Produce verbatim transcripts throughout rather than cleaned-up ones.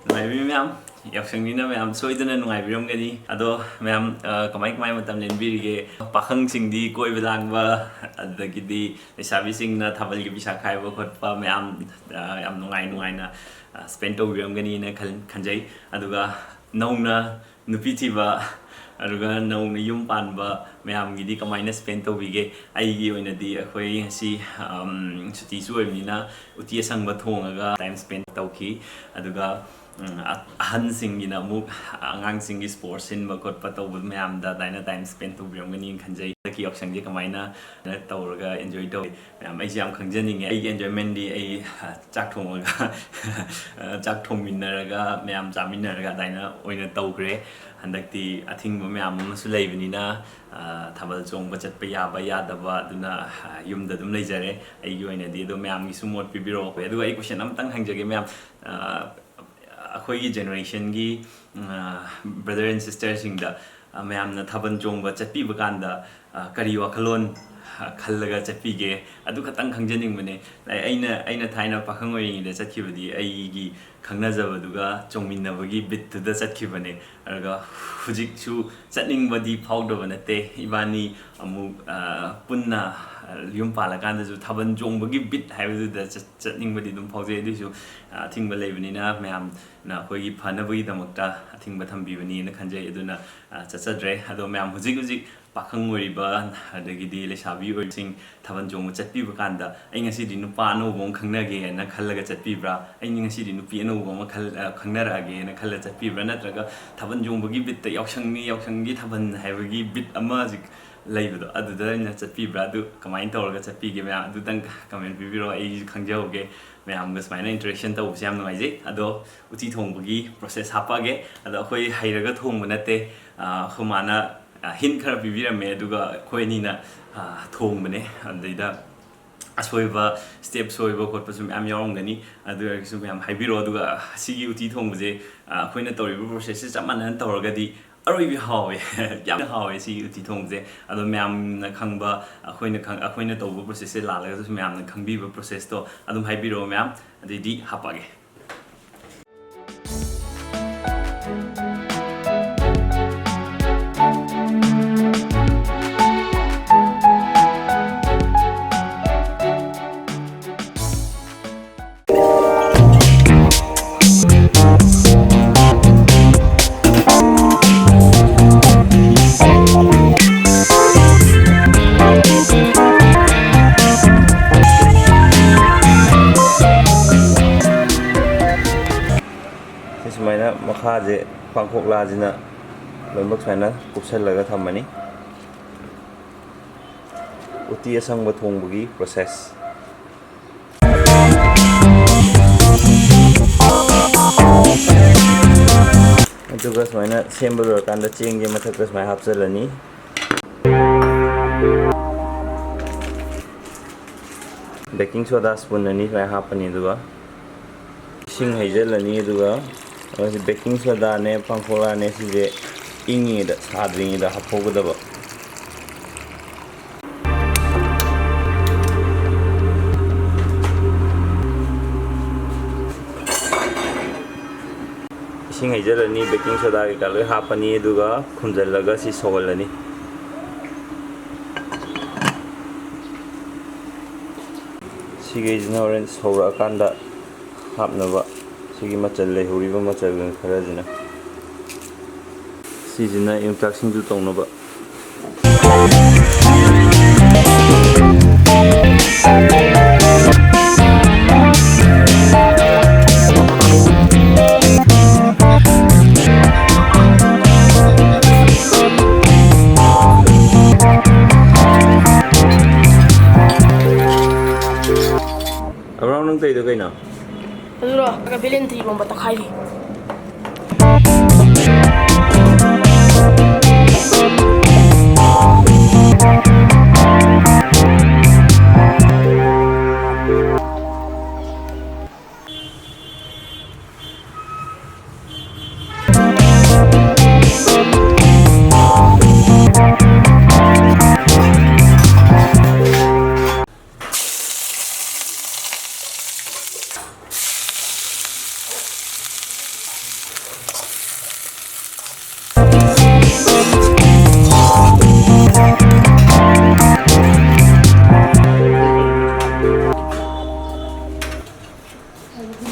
ꯅꯨꯡꯉꯥꯏꯕꯤꯔꯤ ꯃꯌꯥꯝ, ꯌꯥꯎꯁꯪꯅꯤꯅ ꯃꯌꯥꯝ ꯁꯣꯏꯗꯅ ꯅꯨꯡꯉꯥꯏꯕꯤꯔꯝꯒꯅꯤ꯫ ꯑꯗꯣ ꯃꯌꯥꯝ, ꯑ, ꯀꯃꯥꯏ ꯀꯃꯥꯏ ꯃꯇꯝ ꯂꯦꯟꯕꯤꯔꯤꯒꯦ? ꯄꯥꯈꯪꯁꯤꯡꯗꯤ ꯀꯣꯏꯕ ꯂꯥꯡꯕ, ꯑꯗꯒꯤꯗꯤ ꯂꯩꯁꯥꯕꯤꯁꯤꯡꯅ ꯊꯥꯕꯜꯒꯤ ꯄꯩꯁꯥ ꯈꯥꯏꯕ ꯈꯣꯠꯄ ꯃꯌꯥꯝ, ꯑ, ꯌꯥꯝ ꯅꯨꯡꯉꯥꯏ ꯅꯨꯡꯉꯥꯏꯅ, ꯑ, spend ꯇꯧꯕꯤꯔꯝꯒꯅꯤꯅ ꯈꯜ-, ꯈꯟꯖꯩ꯫ ꯑꯗꯨꯒ ꯅꯧꯅ ꯅꯨꯄꯤ ꯊꯤꯕ, ꯑꯗꯨꯒ ꯅꯧꯅ ꯌꯨꯝ ꯄꯥꯟꯕ ꯃꯌꯥꯝꯒꯤꯗꯤ ꯀꯃꯥꯏꯅ spend ꯇꯧꯕꯤꯒꯦ? ꯑꯩꯒꯤ ꯑꯣꯏꯅꯗꯤ ꯑꯩꯈꯣꯏ ꯉꯁꯤ, ꯑꯝ, ꯁꯨꯇꯤꯁꯨ ꯑꯣꯏꯕꯅꯤꯅ ꯎꯇꯤ ꯑꯁꯪꯕ ꯊꯣꯡꯉꯒ time spend ꯇꯧꯈꯤ꯫ ꯑꯗꯨꯒ, ꯎꯝ, ꯑ-, ꯑꯍꯟꯁꯤꯡꯒꯤꯅ ꯑꯃꯨꯛ ꯑꯉꯥꯡꯁꯤꯡꯒꯤ sports ꯁꯤꯟꯕ ꯈꯣꯠꯄ ꯇꯧꯕ ꯃꯌꯥꯝꯗ ꯑꯗꯨꯃꯥꯏꯅ time spend ꯇꯧꯕꯤꯔꯝꯒꯅꯤꯅ ꯈꯟꯖꯩ꯫ ꯍꯟꯗꯛꯀꯤ ꯌꯥꯎꯁꯪꯁꯦ ꯀꯃꯥꯏꯅ ꯇꯧꯔꯒ enjoy ꯇꯧꯏ? ꯃꯌꯥꯝ, ꯑꯩꯁꯦ ꯌꯥꯝ ꯈꯪꯖꯅꯤꯡꯉꯦ꯫ ꯑꯩꯒꯤ enjoyment ꯗꯤ ꯑꯩ, ꯑ, ꯆꯥꯛ ꯊꯣꯡꯉꯒ, ꯑ, ꯆꯥꯛ ꯊꯣꯡꯃꯤꯟꯅꯔꯒ, ꯃꯌꯥꯝ ꯆꯥꯃꯤꯟꯅꯔꯒ ꯑꯗꯨꯃꯥꯏꯅ ꯑꯣꯏꯅ ꯇꯧꯈ꯭ꯔꯦ꯫ ꯍꯟꯗꯛꯇꯤ ꯑꯊꯤꯡꯕ ꯃꯌꯥꯝ ꯑꯃꯁꯨ ꯂꯩꯕꯅꯤꯅ, ꯑ, ꯊꯥꯕꯜ ꯆꯣꯡꯕ ꯆꯠꯄ ꯌꯥꯕ ꯌꯥꯗꯕ ꯑꯗꯨꯅ, ꯑ, ꯌꯨꯝꯗ ꯑꯗꯨꯝ ꯂꯩꯖꯔꯦ꯫ ꯑꯩꯒꯤ ꯑꯣꯏꯅꯗꯤ ꯑꯗꯣ ꯃꯌꯥꯝꯒꯤꯁꯨ ꯃꯣꯠ ꯄꯤꯕꯤꯔꯛꯑꯣ꯫ ꯑꯗꯨꯒ ꯑꯩ question ꯑꯃꯇꯪ ꯍꯪꯖꯒꯦ ꯃꯌꯥꯝ, ꯑ, ꯑꯩꯈꯣꯏꯒꯤ generation ꯒꯤ, ꯑ, brother and sister ꯁꯤꯡꯗ, ꯑ, ꯃꯌꯥꯝꯅ ꯊꯥꯕꯜ ꯆꯣꯡꯕ ꯆꯠꯄꯤꯕ ꯀꯥꯟꯗ, ꯑ, ꯀꯔꯤ ꯋꯥꯈꯜꯂꯣꯟ, ꯑ, ꯈꯜꯂꯒ ꯆꯠꯄꯤꯒꯦ? ꯑꯗꯨ ꯈꯛꯇꯪ ꯈꯪꯖꯅꯤꯡꯕꯅꯦ꯫ ꯑꯩ-, ꯑꯩꯅ, ꯑꯩꯅ ꯊꯥꯏꯅ ꯄꯥꯈꯪ ꯑꯣꯏꯔꯤꯉꯩꯗ ꯆꯠꯈꯤꯕꯗꯤ ꯑꯩꯒꯤ ꯈꯪꯅꯖꯕꯗꯨꯒ ꯆꯣꯡꯃꯤꯟꯅꯕꯒꯤ ꯕꯤꯠꯇꯨꯗ ꯆꯠꯈꯤꯕꯅꯦ꯫ ꯑꯗꯨꯒ ꯍꯧꯖꯤꯛꯁꯨ ꯆꯠꯅꯤꯡꯕꯗꯤ ꯐꯥꯎꯗꯕ ꯅꯠꯇꯦ꯫ ꯏꯕꯥꯅꯤ ꯑꯃꯨꯛ, ꯑ, ꯄꯨꯟꯅ, ꯑ, ꯌꯨꯝ ꯄꯥꯜꯂꯀꯥꯟꯗꯁꯨ ꯊꯥꯕꯜ ꯆꯣꯡꯕꯒꯤ ꯕꯤꯠ ꯍꯥꯏꯕꯗꯨꯗ ꯆꯠ-, ꯆꯠꯅꯤꯡꯕꯗꯤ ꯑꯗꯨꯝ ꯐꯥꯎꯖꯩ꯫ ꯑꯗꯨꯏꯁꯨ, ꯑ, ꯑꯊꯤꯡꯕ ꯂꯩꯕꯅꯤꯅ ꯃꯌꯥꯝꯅ ꯑꯩꯈꯣꯏꯒꯤ ꯐꯅꯕꯒꯤꯗꯃꯛꯇ ꯑꯊꯤꯡꯕ ꯊꯝꯕꯤꯕꯅꯤꯅ ꯈꯟꯖꯩ꯫ ꯑꯗꯨꯅ, ꯑ, ꯆꯠꯆꯗ꯭ꯔꯦ꯫ ꯑꯗꯣ ꯃꯌꯥꯝ ꯍꯧꯖꯤꯛ ꯍꯧꯖꯤꯛ ꯄꯥꯈꯪ ꯑꯣꯏꯔꯤꯕ ꯑꯗꯒꯤꯗꯤ ꯂꯩꯁꯥꯕꯤ ꯑꯣꯏꯔꯤꯕꯁꯤꯡ ꯊꯥꯕꯜ ꯆꯣꯡꯕ ꯆꯠꯄꯤꯕ ꯀꯥꯟꯗ, "ꯑꯩ ꯉꯁꯤꯗꯤ ꯅꯨꯄꯥ ꯑꯅꯧꯕ ꯑꯃ ꯈꯪꯅꯒꯦꯅ" ꯈꯜꯂꯒ ꯆꯠꯄꯤꯕ꯭ꯔꯥ? "ꯑꯩ ꯉꯁꯤꯗꯤ ꯅꯨꯄꯤ ꯑꯅꯧꯕ ꯑꯃ ꯈꯜ-, ꯑ, ꯈꯪꯅꯔꯛꯑꯒꯦꯅ" ꯈꯜꯂ ꯆꯠꯄꯤꯕ꯭ꯔꯥ? ꯅꯠꯇ꯭ꯔꯒ ꯊꯥꯕꯜ ꯆꯣꯡꯕꯒꯤ ꯕꯤꯠꯇ ꯌꯥꯎꯁꯪꯅꯤ, ꯌꯥꯎꯁꯪꯒꯤ ꯊꯥꯕꯜ ꯍꯥꯏꯕꯒꯤ ꯕꯤꯠ ꯑꯃ ꯍꯧꯖꯤꯛ ꯂꯩꯕꯗꯣ, ꯑꯗꯨꯗ ꯑꯣꯏꯅ ꯆꯠꯄꯤꯕ꯭ꯔꯥ? ꯑꯗꯨ ꯀꯃꯥꯏꯅ ꯇꯧꯔꯒ ꯆꯠꯄꯤꯒꯦ? ꯃꯌꯥꯝ ꯑꯗꯨꯇꯪ comment ꯄꯤꯕꯤꯔꯣ, ꯑꯩꯁꯨ ꯈꯪꯖꯍꯧꯒꯦ꯫ ꯃꯌꯥꯝꯒ ꯁꯨꯃꯥꯏꯅ interaction ꯇꯧꯕꯁꯦ ꯌꯥꯝ ꯅꯨꯡꯉꯥꯏꯖꯩ꯫ ꯑꯗꯣ ꯎꯇꯤ ꯊꯣꯡꯕꯒꯤ process ꯍꯥꯞꯄꯛꯑꯒꯦ꯫ ꯑꯗꯣ ꯑꯩꯈꯣꯏ ꯍꯩꯔꯒ ꯊꯣꯡꯕ ꯅꯠꯇꯦ꯫ ꯑ, ꯑꯩꯈꯣꯏ ꯃꯥꯅ, ꯑ, hint ꯈꯔ ꯄꯤꯕꯤꯔꯝꯃꯦ, ꯑꯗꯨꯒ ꯑꯩꯈꯣꯏ ꯑꯅꯤꯅ, ꯑ, ꯊꯣꯡꯕꯅꯦ꯫ ꯑꯗꯩꯗ ꯑꯁꯣꯏꯕ, step ꯁꯣꯏꯕ ꯈꯣꯠꯄꯁꯨ ꯃꯌꯥꯝ ꯌꯥꯎꯔꯝꯒꯅꯤ꯫ ꯑꯗꯨ ꯑꯣꯏꯔꯒꯁꯨ ꯃꯌꯥꯝ ꯍꯥꯏꯕꯤꯔꯣ꯫ ꯑꯗꯨꯒ ꯁꯤꯒꯤ ꯎꯇꯤ ꯊꯣꯡꯕꯁꯦ, ꯑ, ꯑꯩꯈꯣꯏꯅ ꯇꯧꯔꯤꯕ process ꯁꯦ ꯆꯞ ꯃꯥꯟꯅꯅ ꯇꯧꯔꯒꯗꯤ ꯑꯔꯣꯏꯕꯤ ꯍꯥꯎꯋꯦ꯫ ꯌꯥꯝꯅ ꯍꯥꯎꯋꯦ ꯁꯤꯒꯤ ꯎꯇꯤ ꯊꯣꯡꯕꯁꯦ꯫ ꯑꯗꯣ ꯃꯌꯥꯝꯅ ꯈꯪꯕ, ꯑꯩꯈꯣꯏꯅ ꯈꯪ-, ꯑꯩꯈꯣꯏꯅ ꯇꯧꯕ process ꯁꯦ ꯂꯥꯜꯂꯒꯁꯨ ꯃꯌꯥꯝꯅ ꯈꯪꯕꯤꯕ process ꯇꯣ ꯑꯗꯨꯝ ꯍꯥꯏꯕꯤꯔꯛꯑꯣ ꯃꯌꯥꯝ꯫ ꯑꯗꯨꯏꯗꯤ ꯍꯥꯞꯄꯛꯑꯒꯦ꯫ ꯁꯨꯃꯥꯏꯅ ꯃꯈꯥꯁꯦ ꯄꯥꯡꯈꯣꯛꯂꯥꯁꯤꯅ ꯂꯣꯏꯅꯃꯛ ꯁꯨꯃꯥꯏꯅ ꯀꯨꯞꯁꯜꯂꯒ ꯊꯝꯃꯅꯤ꯫ ꯎꯇꯤ ꯑꯁꯪꯕ ꯊꯣꯡꯕꯒꯤ ꯄ꯭ꯔꯣꯁꯦꯁ꯫ ꯑꯗꯨꯒ ꯁꯨꯃꯥꯏꯅ ꯁꯦꯝꯕ ꯂꯣꯏꯔꯀꯥꯟꯗ ꯆꯦꯡꯁꯦ ꯃꯊꯛꯇ ꯁꯨꯃꯥꯏꯅ ꯍꯥꯞꯆꯤꯜꯂꯅꯤ꯫ ꯕꯦꯀꯤꯡ ꯁꯣꯗꯥ ꯁ꯭ꯄꯨꯟ ꯑꯅꯤ ꯁꯨꯃꯥꯏꯅ ꯍꯥꯞꯄꯅꯤ꯫ ꯑꯗꯨꯒ ꯏꯁꯤꯡ ꯍꯩꯖꯤꯜꯂꯅꯤ꯫ ꯑꯗꯨꯒ ꯕꯦꯀꯤꯡ ꯁꯣꯗꯥꯅꯦ ꯄꯥꯡꯈꯣꯛꯂꯥꯅꯦ ꯁꯤꯁꯦ ꯏꯪꯉꯤꯉꯩꯗ, ꯁꯥꯗ꯭ꯔꯤꯉꯩꯗ ꯍꯥꯞꯍꯧꯒꯗꯕ꯫ ꯏꯁꯤꯡ ꯍꯩꯖꯤꯜꯂꯅꯤ, ꯕꯦꯀꯤꯡ ꯁꯣꯗꯥ ꯀꯩꯀꯥ ꯂꯣꯏ ꯍꯥꯞꯄꯅꯤ, ꯑꯗꯨꯒ ꯈꯨꯝꯖꯤꯜꯂꯒ ꯁꯤ ꯁꯧꯍꯜꯂꯅꯤ꯫ ꯁꯤꯈꯩꯁꯤꯅ ꯍꯣꯔꯦꯟ ꯁꯧꯔꯛꯑꯀꯥꯟꯗ ꯍꯥꯞꯅꯕ꯫ ꯁꯤꯒꯤ ꯃꯆꯜ, ꯂꯩꯍꯧꯔꯤꯕ ꯃꯆꯜ ꯈꯔꯁꯤꯅ, ꯁꯤꯁꯤꯅ ꯌꯣꯡꯆꯥꯛ ꯁꯤꯡꯖꯨ ꯇꯧꯅꯕ꯫ ꯑꯕ꯭ꯔꯥꯝ, ꯅꯪ ꯇꯧꯔꯤꯗꯣ ꯀꯩꯅꯣ? ꯑꯗꯨꯔꯣ? ꯕꯦꯂꯦꯟꯗ꯭ꯔꯤ ꯏꯔꯣꯝꯕ ꯇꯛꯈꯥꯏꯔꯤ꯫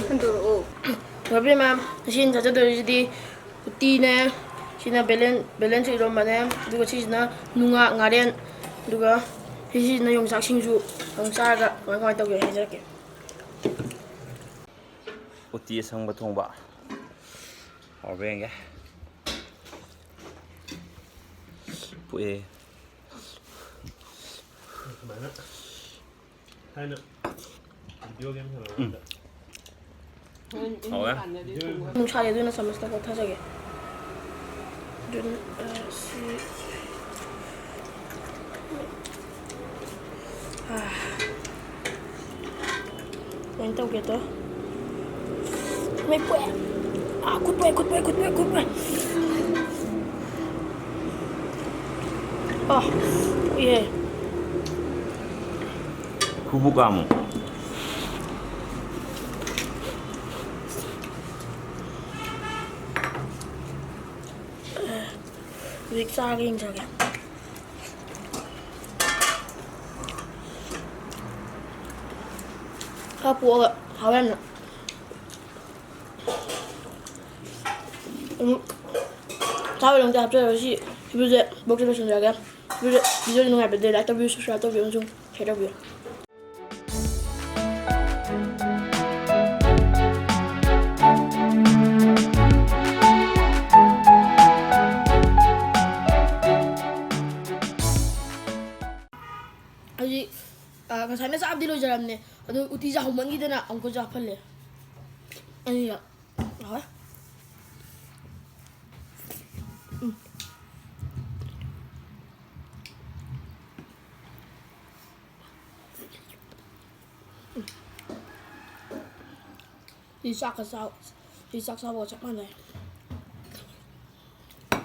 ꯍꯟꯗꯣꯔꯛꯑꯣ꯫ ꯏꯃꯥꯟꯅꯕꯤ ꯃꯌꯥꯝ, ꯉꯁꯤ ꯑꯩꯅ ꯆꯥꯖꯗꯣꯔꯤꯁꯤꯗꯤ ꯎꯇꯤꯅꯦ, ꯁꯤꯅ ꯕꯦꯂꯦꯟ-, ꯕꯦꯂꯦꯟꯗ꯭ꯔꯤ ꯏꯔꯣꯝꯕꯅꯦ, ꯑꯗꯨꯒ ꯁꯤꯁꯤꯅ ꯅꯨꯡꯉꯥ ꯉꯥꯔꯦꯟ, ꯑꯗꯨꯒ ꯁꯤꯁꯤꯅ ꯌꯣꯡꯆꯥꯛ ꯁꯤꯡꯖꯨ꯫ ꯑꯗꯨꯝ ꯆꯥꯔꯒ ꯀꯃꯥꯏ ꯀꯃꯥꯏ ꯇꯧꯒꯦ ꯍꯥꯏꯖꯔꯛꯀꯦ꯫ ꯎꯇꯤ ꯑꯁꯪꯕ ꯊꯣꯡꯕ꯫ ꯍꯥꯎꯕ꯭ꯔꯥ ꯌꯦꯡꯒꯦ꯫ ꯄꯨꯛꯑꯦ꯫ ꯁꯨꯃꯥꯏꯅ ꯊꯥꯏꯅ video game ꯁꯥꯟꯅꯕ ꯀꯥꯟꯗ ꯍꯥꯎꯋꯦ꯫ ꯅꯨꯡꯁꯥ ꯌꯩꯗꯨꯅ ꯆꯥꯃꯁꯇ ꯀꯣꯠꯊꯖꯒꯦ꯫ ꯑꯗꯨꯅ, ꯑ, ꯁꯤ, ꯑ, ꯀꯃꯥꯏꯅ ꯇꯧꯒꯦꯗꯣ? ꯃꯩ ꯄꯣꯛꯑꯦ꯫ ꯑꯥ, ꯈꯨꯠ ꯄꯣꯛꯑꯦ, ꯈꯨꯠ ꯄꯣꯛꯑꯦ, ꯈꯨꯠ ꯄꯣꯛꯑꯦ, ꯈꯨꯠ ꯄꯣꯛꯑꯦ꯫ ꯑꯥ, ꯄꯣꯛꯏꯍꯦ꯫ ꯈꯨꯕꯨ ꯀꯥꯃꯨ꯫ ꯍꯧꯖꯤꯛ ꯆꯥꯒꯦ ꯌꯦꯡꯖꯒꯦ꯫ ꯈꯔ ꯄꯣꯛꯑꯒ ꯍꯥꯎꯋꯦ ꯌꯥꯝꯅ꯫ ꯎꯝ, ꯆꯥꯕ ꯂꯣꯏꯔ ꯑꯝꯇ ꯍꯥꯞꯆꯔꯒ ꯁꯤ ꯚꯤꯗꯤꯑꯣꯁꯦ ꯕ꯭ꯂꯣꯛꯁꯦ ꯂꯣꯏꯁꯤꯟꯖꯔꯒꯦ꯫ ꯚꯤꯗꯤꯑꯣ, ꯚꯤꯗꯤꯑꯣꯁꯦ ꯅꯨꯡꯉꯥꯏꯕꯗꯤ like ꯇꯧꯕꯤꯌꯨ, subscribe ꯇꯧꯕꯤꯌꯨ ꯑꯃꯁꯨꯡ share ꯇꯧꯕꯤꯌꯨ꯫ ꯍꯧꯖꯤꯛ, ꯑ, ꯉꯁꯥꯏꯅ ꯆꯥꯕꯗꯤ ꯂꯣꯏꯖꯔꯝꯅꯦ, ꯑꯗꯨ ꯎꯇꯤꯁꯦ ꯍꯧꯃꯟꯈꯤꯗꯅ ꯑꯃꯨꯛꯀꯁꯨ ꯍꯥꯞꯍꯜꯂꯦ꯫ ꯑꯅꯤꯔꯛ꯫ ꯍꯣꯏ꯫ ꯎꯝ꯫ ꯁꯤ ꯆꯥꯛꯀ ꯆꯥ-, ꯁꯤ ꯆꯥꯛ ꯆꯥꯕꯒ ꯆꯞ ꯃꯥꯟꯅꯩ꯫